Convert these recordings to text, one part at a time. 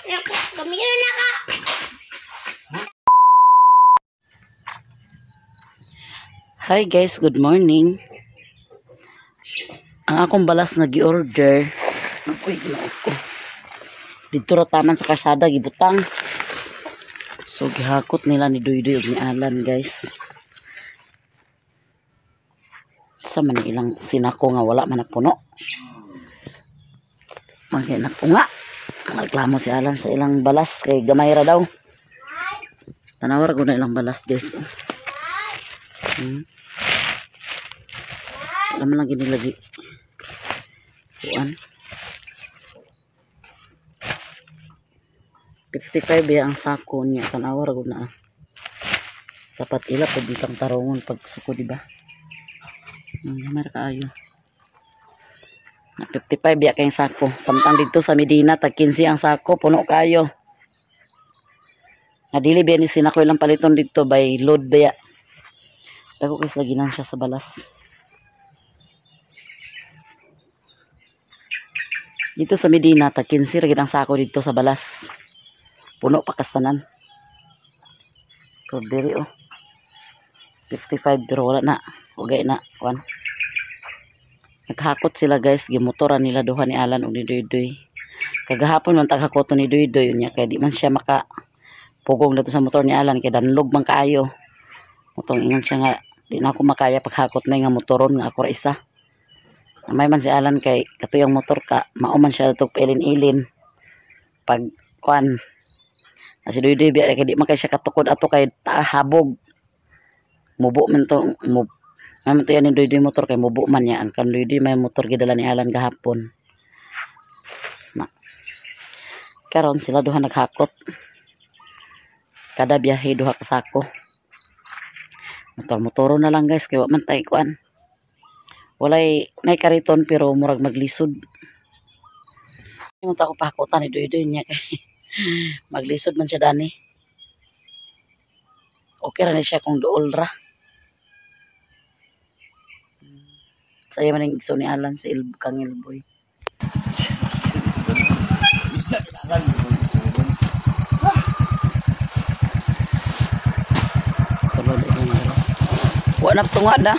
Gamitin na ka. Hi guys, good morning. Ang akong balas nga gi-order, uy, ginoo ko. Didto ra taman sa kalsada gibutang. So gihakot nila ni Duyduy ug ni Alan guys. Sa man ilang sinako nga wala man napuno. Magay na po nga. Nagreklamo si Alan sa ilang balas kay gamay ra daw. Tanawar ko na ilang balas guys. Wala man lang gini lagi. Kuan. 55 ya ang sako niya. Tanawar ko na. Dapat ila pag bitang tarongon pag suko, di ba? Gamay ra kaayo. Na 55 ya kayong sako. Samtang dito sa Medina tag 15 ang sako, puno kayo. Nadili biya ni sinako ilang paliton dito by load biya. Dako kay sila ginang siya sa balas. Dito sa Medina tag 15 ra gid ang sako dito sa balas. Puno pa kastanan. So diri oh. 55 pero wala na. Ugay na kuan. Naghakot sila guys, gimotoran nila duha ni Alan ug ni Duyduy. Kagahapon man taghakoton ni Duyduy unya kay di man siya maka pugong dato sa motor ni Alan kay danlog man kaayo. Motong ingon siya nga di na ako makaya paghakot na nga motoron nga ako ra isa. Amay man si Alan kay katuyang motor ka, mao man siya adto ilin-ilin. Pag kuan na si Duyduy biya kay di man kay siya katukod ato kay habog. Mubo man to, may man to yan ni Duyduy motor kay mubo man niya. Ang kan Duyduy may motor gidala ni Alan gahapon. Na. Karon sila duha naghakot. Kada biyahe duha ka sako. Motor-motoro na lang guys kay wa man tay kuan. Walay nay kariton pero murag maglisod. Mo ta ko pahakotan ni Duyduy niya kay maglisod man siya dani. Okay ra ni siya kung duol ra. Saya man ang igsoon ni Alan sa kang Ilboy. Wa na tunga na.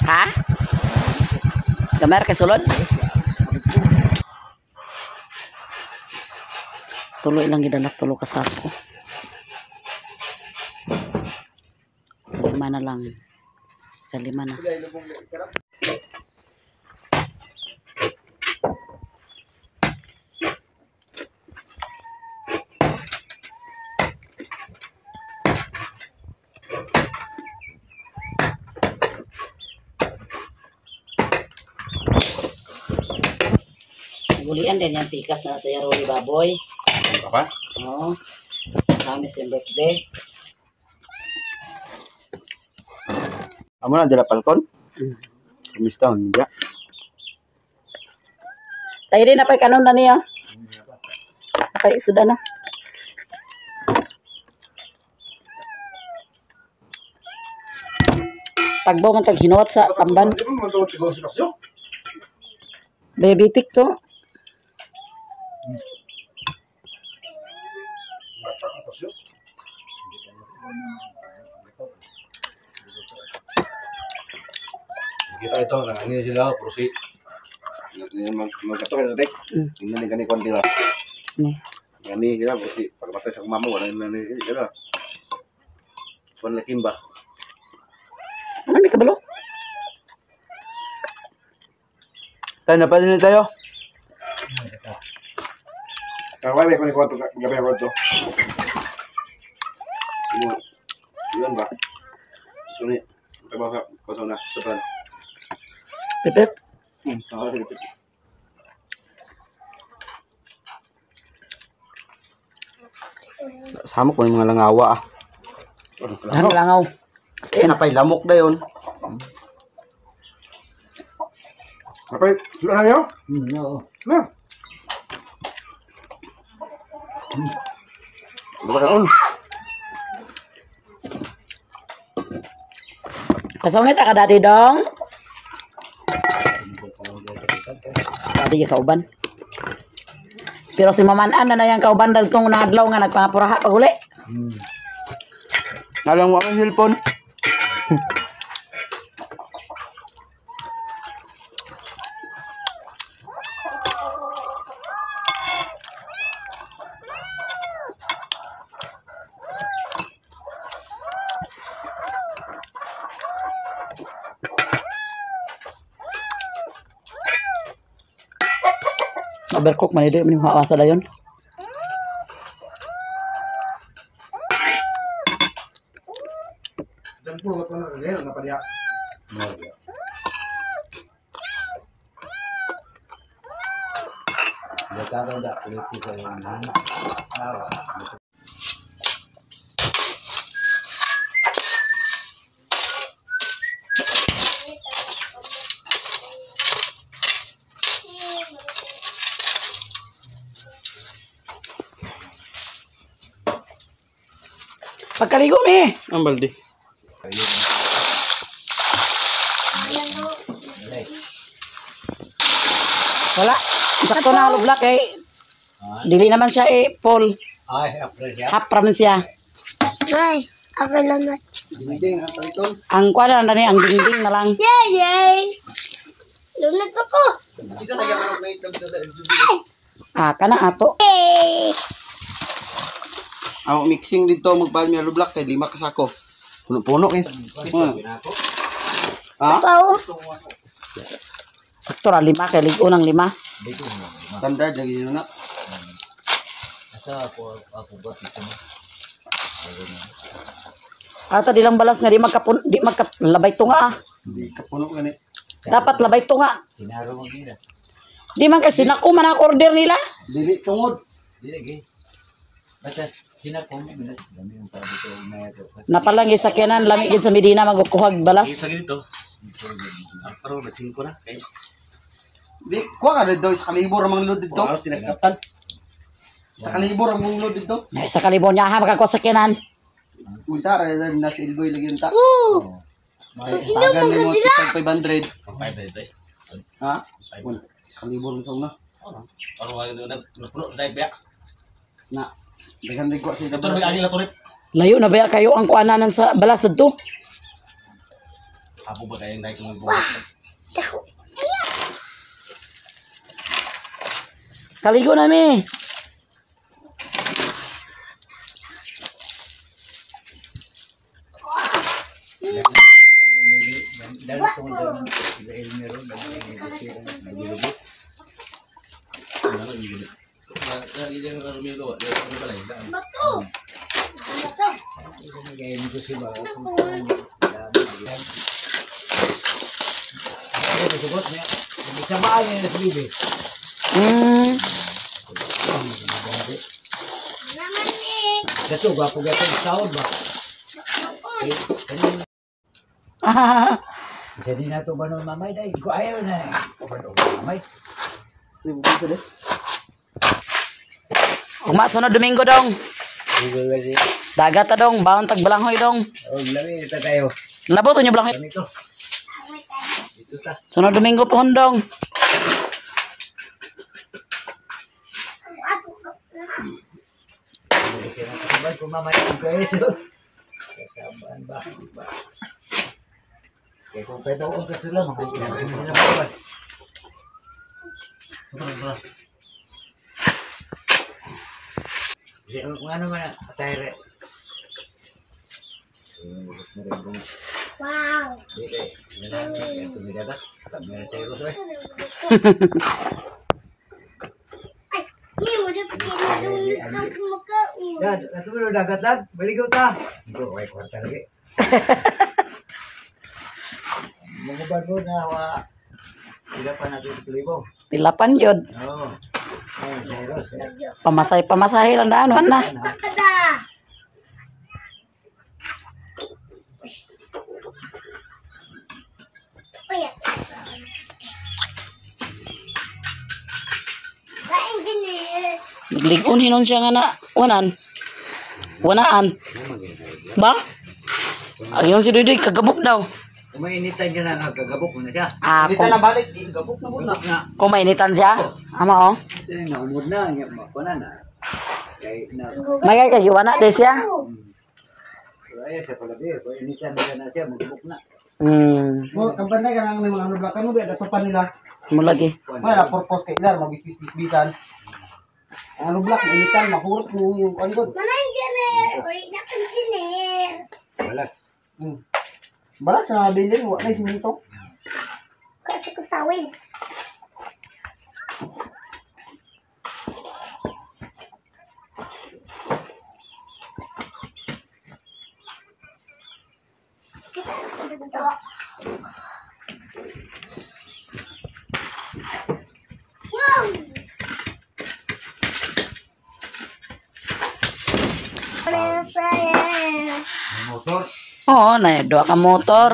Ha? Gamay ra kay sulod? Tuloy lang gidalak tulo ka sako. Lima na lang. Kalima na. Gulian din yung tikas na sa Yaroli baboy. Ano pa? Oo. Kami sa birthday. Amo na dila Falcon? Kumista on dia. Tayo din na pa'y kanon na niya. Napay isuda na. Tagbo man tag hinuot sa tamban. Diabetic to. Kita ito, nangangin sila, proceed. Magkato kayo natin. Tingnan ni kani konti lang. Ngani sila, proceed. Pagmatay sa kumama, wala na ni sila. Kung lakim ba? Ano, may kabalo? Tayo, napadin na tayo. Kaya may kani konti, gabi ako ito. Ilan ba? Suni, trabaho sa kaso na, sa plan. Pipit? Ako sa pipit. Sama ko yung mga langawa ah. Ang langaw. Eh, napay lamok na yun. Napay, sudah na yun? Oo. Na. Diba ka, on? Kasungit ka dati dong. Dati ka kauban. Pero si Mamanan na yang kauban kung naadlaw nga nagpapuraha pag uli. Alam mo ang cellphone. Overcook man ito yung hawasa dayon. Pagkaligo mi. Ang balde. Wala. Sakto na hollow block eh. Dili naman siya eh, Paul. Ay, apre siya. Half raman siya. Ay, ako lang na. Dingding ang paliton. Ang kuan lang dani, ang dingding na lang. Yay, yay! Lunod ako. Isa na gamit na itlog sa LGB. Ah, kana ato. Yay! Ang mixing dito magpaal mi block kay 5 ka sako. Puno-puno kay. Ha? Pao. Sakto ra lima kay lig-on ang lima. Standard lagi yun na. Asa ako ako ba dito mo? Ato di lang balas nga di magkapun di magkalabay tunga ah. Di kapuno gani. Dapat labay tunga. Tinaro mo gina. Di man kasi nako man ang order nila. Dili tungod. Dili gi. Basta sinako mo na dami ang para dito na ito. Napalang gisakyanan lami gid sa Medina magkuhag balas. Isa dito. Pero na 5 na. Kay Di kuha ka dito sa kalibor ang mga load dito. aros tinagkaptan. Sa kalibor ang mga load dito. Ay, sa California ha makakuha sakyanan. Unta ra na si Ilboy lagi unta. Oo! Tagan nimo sa 500. Pang 5 dito eh. Ha? Sa kalibor mo na. Pero napuno sa dahil ba? Na. Daghan rin ko sa Ito may ani la turit. Layo na ba kayo ang kuananan sa balas dadto? Apo ba kayang dahil mong buhat? Kaligo na mi. Dali tungod ng sila Elmero nagbilubi. Bato! Bato! Gaya ko siya ba? Samaan niya sa bibi. Naman eh! Dato, gwapo gato taon ba? Isa din na ito ba nung mamay? Dahil ko ayaw na. Mamay. Ugma sunod Domingo dong. Dagat ta dong, baon tag balanghoy dong. Oh, lami ito tayo. Labot unyo balanghoy. Ganito. Dito ta. Sunod Domingo pohon dong. Kaya kung mamay ang kayo. Kasaban ba? Ba? Kaya kung pwede akong kasula, makikita nila ba? Kung ano man, tayo Wow! Ay, hindi mo dapat kinalunod ang kumakain. Dad, natulog dagat dad, baligaw ta. Ito, ay kwarta lagi. Mga bago na wa sila pa natin sa tulibo. Pilapan yun. Oo. Ay, Jairus. Pamasay-pamasahe lang daan na. Takada! Uy, Ba, engineer? Naglig-on hinon siya nga na wanan. Wanaan. Ba? Ayon si Dudoy kagabok daw. Kumainitan ka na kagabok mo na siya. Ah, Dito kung, na balik, gabok na na. Na. kung mainitan siya. Ama oh. Naumod na, ko na na. Kay na. May kay giwana de siya. Ay, sa palabi, kung initan na siya, magabok na. Mo kampanya ka nang mga ano blakan mo ba pa nila. Mo lagi. Wala purpose kay ilar magbisbis-bisbisan. Ang ano black initan mahurot mo yung ano gud. Manang gerer, uli na container. Balas. Balas na bilin wa na simento. Kasi ko tawid. Wow! Motor. Oo, na duha ka motor.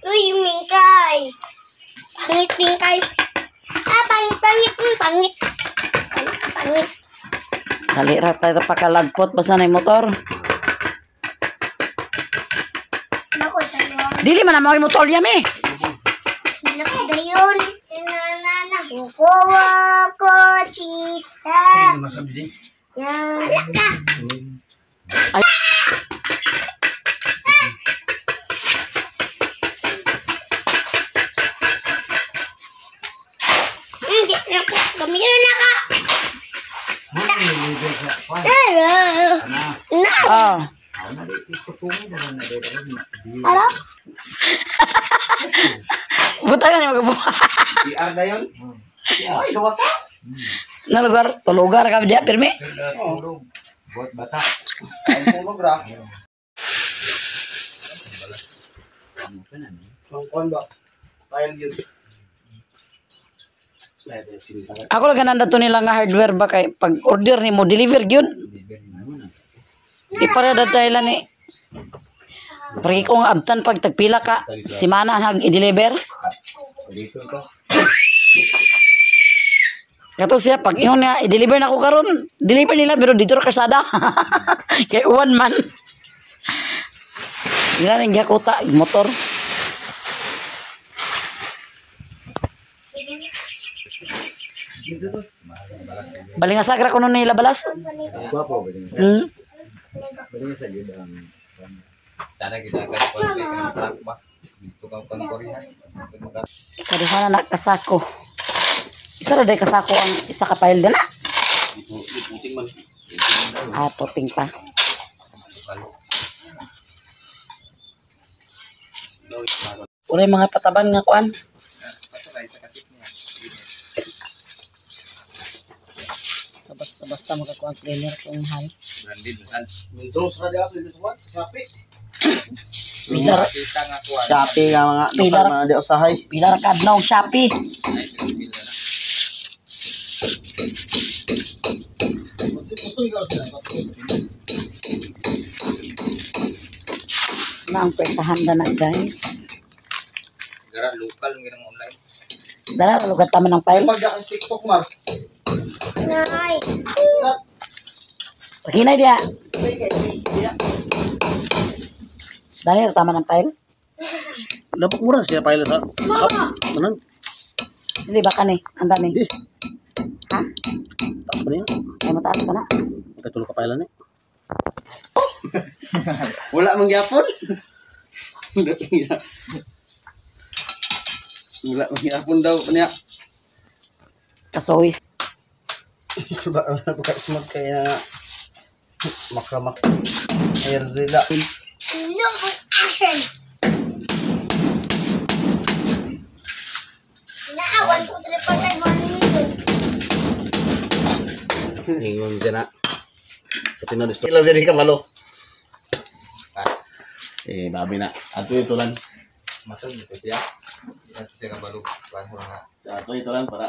Uy, mingkay. Pangit, mingkay. Ah, pangit, pangit, pangit. Pangit, pangit. Dali ra tayo pakalagpot basta na motor. Bako, dalawa. Dili man na mao motor yam eh. Laki dayon. Na, na, na. Kukuha ko, cheese. Yan. Alaka. Ay. Hindi na ko. Gamitin na ka. Pero. Na. Oh. Ano? Buta ka ni magabuha. PR na yun. Ay, gawas ah. Na lugar, tulugar ka diya pirmi. Buat bata. Ang tulog ra. Ang kuwan ba? Tile yun. Ako lang gananda to nila nga hardware ba kay pag order nimo deliver gyud. Ipare da tayo ni. Pre kung abtan pag tagpila ka simana ang i-deliver. Kato siya pag ingon nga i-deliver na ko karon, deliver nila pero dito ra kasada. Kay uwan man. Nila ning gihakuta motor. Balingasagra kuno nila balas. Gwapo ba din? Bali sa yun ang Sana ginagan ko ang truck ba? Dito kang pangkorihan. Kaduha na kasako. Isa ra day kasako ang isa ka pile na. Puting man. Ah, puting pa. Wala yung mga pataban nga kuan. Basta-basta makakuan cleaner kung hal. Branded sal. Mendros ra diha sa kuwan. Shopee. Pila Kita nga kuan. Shopee nga mga Pilar. lokal mga di usahay. pila ra kadlaw Shopee. Ay, pila na. Na ang pwertahan na na guys. Gara lokal ng ginang online. Dala ra lugar taman ng file. Pag ka TikTok mar. Nay. Pakinay dia. Ay kay kay Dali ra taman ng file. Dapat mura siya pile sa. Ano? Dili ba kani? Anda ni. Ha? Taas pa niya. Ay mataas ka na. Katulo ka pile ni. Wala man gyapon. Wala man gyapon daw niya. Kasawis. Ba ko ka smart kaya makramak. Air dila. No action. Na, 1, 2, 3, 4, 5, 1 million. Ingon siya na. Sa tinuod isto. Ila siya di ka malo. Eh, babi na. Ato ito lang. Masal nito siya. Yan siya kabalo. Kuan ko nga. Sa ato ito lang para.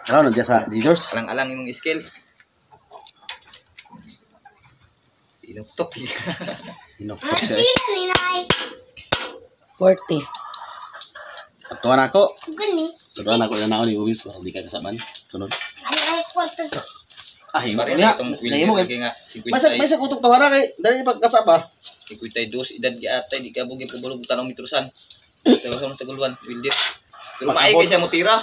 Ano nandiyan sa George? Alang-alang imong skill. Inuktok. Inuktok siya. eh. Pila ni Nay. 40. Atuan ako. Gani. Atuan ako ilan ako ni Ubis. Baka di ka kasaban. Sunod. Ano ay kwarto to? Ah, himo Pare niya. itong Nahimo wheelchair kay nga 50. May sa kutok tawara kay dali pagkasaba. Ikuitay dos edad giatay di ka bugi pabalog tanong mitrusan. Tago sa taguluan, wildir. Pero maay kay siya mo tira.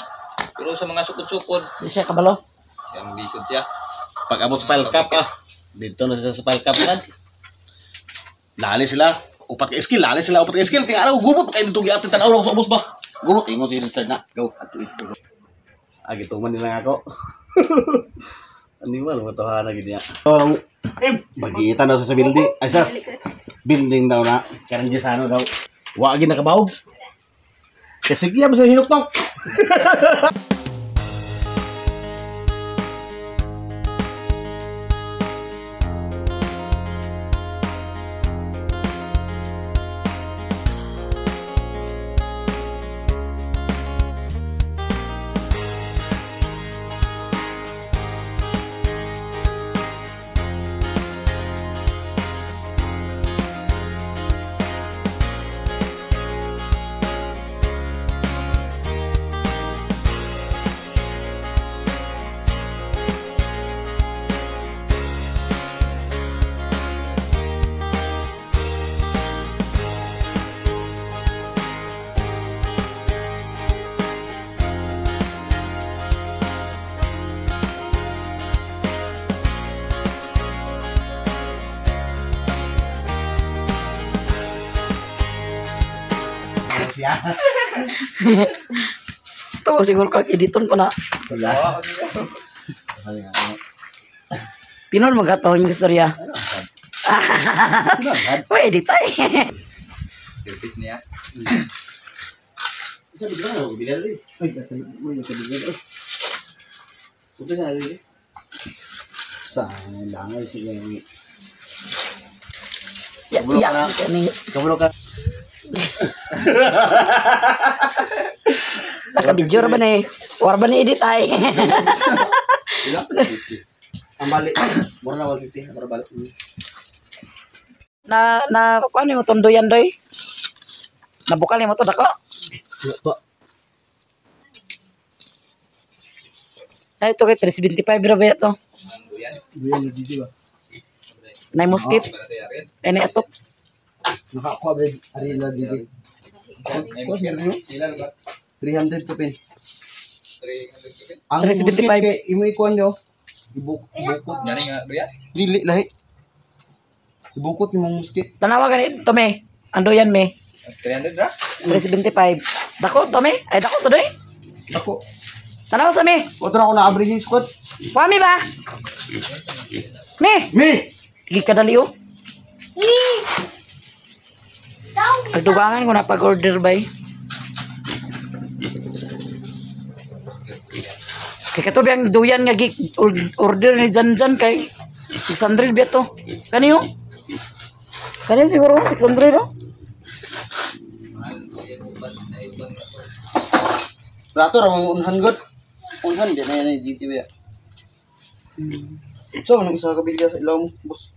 Pero sa mga sukod-sukod, Di siya kabalo. yang lisod siya. Pag abot sa pile cup ah. Dito na siya sa pile cup kan. Lali sila. Upat ka skill, lali sila upat ka skill. Tingala ko gubot kay dito giatin tan-aw sa ubos ba. Gubot ingon si Richard na. Go ato ito. Ah, gituman nila ako. Animal mo to hana gid niya. Oh, bagitan daw sa building. Ay sas. Building daw na. Karon sa ano daw. Wa gid nakabawog. Kasi giyam sa hinuktok. Ito siguro kag editon ko na. Wala. Pinon magataw yung istorya. Uy, edit ay. Service niya. Isa bigla na bigla rin. Ay, mo yung kabigyan. Ito na rin. Sa langay sige. Ya, ya. Kabulo ka. Naka-video ra ba ni? War ba ni edit ay? Ang balik. Mura na 150, mura balik. Na na kuan mo tunduyan doy. Nabukal nimo to dako. Pa. Ay ito kay 375 ra ba ito? Duyan ni Gigi ba? Nay muskit. Ay nay atok. Nakakuha ba Arila Gigi? Sila lugar. 300 to pin. 300 pin. Ang 375. muskit kay imo ikuan yo. Ibukot. Gani nga duya. Dili lahi. Ibukot imong muskit. Tanawa gani to me. Andoyan me. 300 ra. 375. Dako to me. Ay dako to doy. Dako. Tanawa sa me. Otro ako na abri squad. Wami ba? Me. Mi. Gi kadali oh. Ni. Pagdugangan ko na pag-order bay. Kay kato biyang duyan nga gi order ni Janjan kay 600 biya to. Kaniyo? Kaniyo siguro 600 oh. Rato ra mo unhan god. Unhan di na yan GG ba. So anong isa ka bilya sa ilaw mo, boss?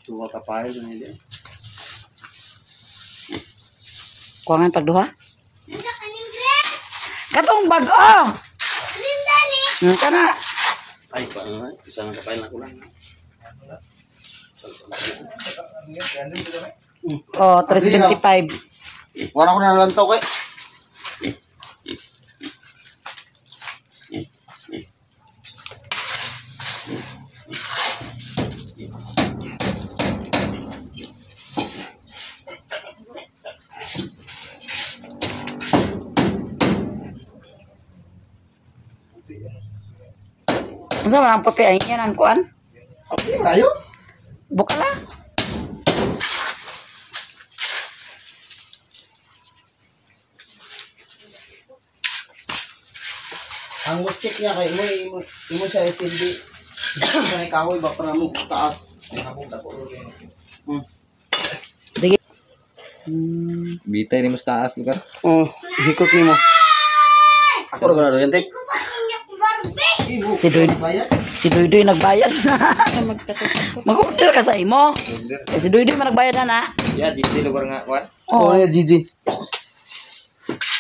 Tuwa ka pa yun nila. Kuangan pagduha. Katong bag-o. Kana. Ay, pa isa nga kapay lang ko lang. Oh, 375. Wala ko na lantaw kay. Unsa man ang puti ay yan ang kuan? Okay, rayo. Bukala. Ang muskit niya kay imo imo siya SLD. Sa kahoy ba para mo taas. Digi. Bitay ni mo sa taas lugar. Oh, hikot nimo. Ako ra gana tek. Si Doy, si Doy nagbayad na. Mag-order ka sa imo. Eh, si Doy Doy man nagbayad na na. Ya, GG lugar nga kuan. Oh, Oh, yeah, GG.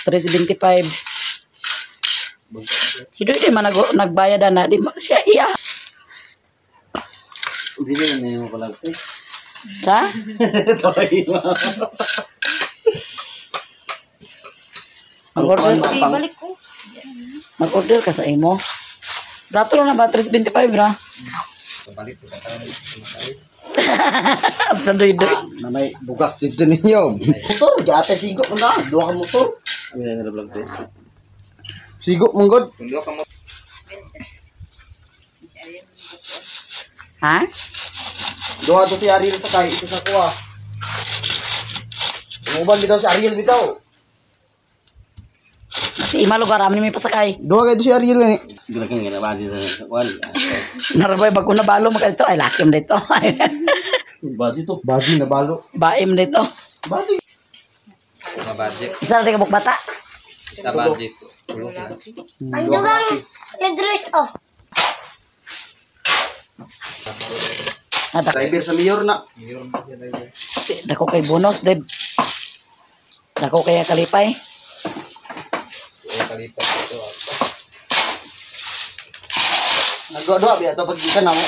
375. Hidoy di man nagbayad na di man siya iya. Hindi na na yung palagay. Sa? Mag-order, Balik ko. mag-order ka sa imo. Rato na ba 325 ra? Palit ko taon. Asta doy-doy. Na may bugas dito ninyo. Motor, di ate sigo mo na. Duha ka motor. Ano yung nila vlog Sigo mong god. Kung duha ka mo Ha? Duha to si Ariel sa kay isa sa kuha. Umuban bitaw si Ariel bitaw. Si ima lugar amin may pasakay. Duha kay to si Ariel ni. Narabay bago na balo maka dito ay laki mo dito. Baji to. Baji na balo. Baim dito. Baji. mga budget. Isa na kabuk bata. Sa budget ko. Tulong na. Ang dugang nag-dress oh. Ada Driver sa mayor na. dako kay bonus deb. Dako kay kalipay. Ay kalipat ito. Nagduha-duha biya to paggikan na mo.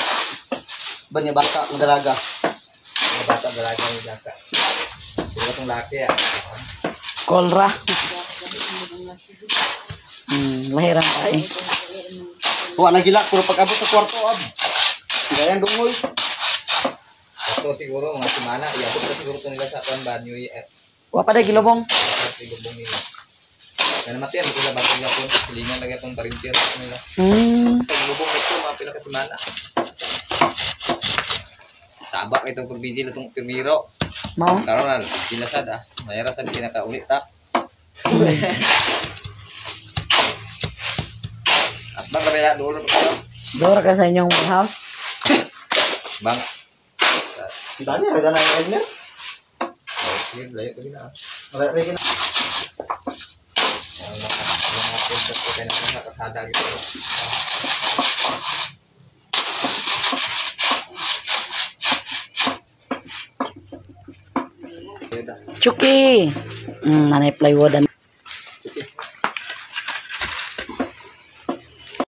Banya bata ng dalaga. Mga bata dalaga ng laka. Sila tong laki ah. Kolra. Lahiran ka eh. Wa na gilak pero pag abot sa kwarto ab. Gayang dungoy. Ito siguro mga semana, iabot pa siguro ito nila sa kuan ba New Year. Wa pa day gilobong. Sa lubong nila. Kaya namatayan sila bago yapon, silingan lagi itong parintir nila. Sa lubong ito, mga pila ka semana. Sabak itong pagbigil itong primero. Mao. Karon na, sila sad ah. Mayara sad kinakauli ta. At bang kaya dulo pa kayo? Dora ka sa inyong house. Bang. Dani ra na yung niya. Okay, layo kami na. Ra ra na. Ang mga punta ko kaya na kasada gitu. Chuki. Nanay plywood.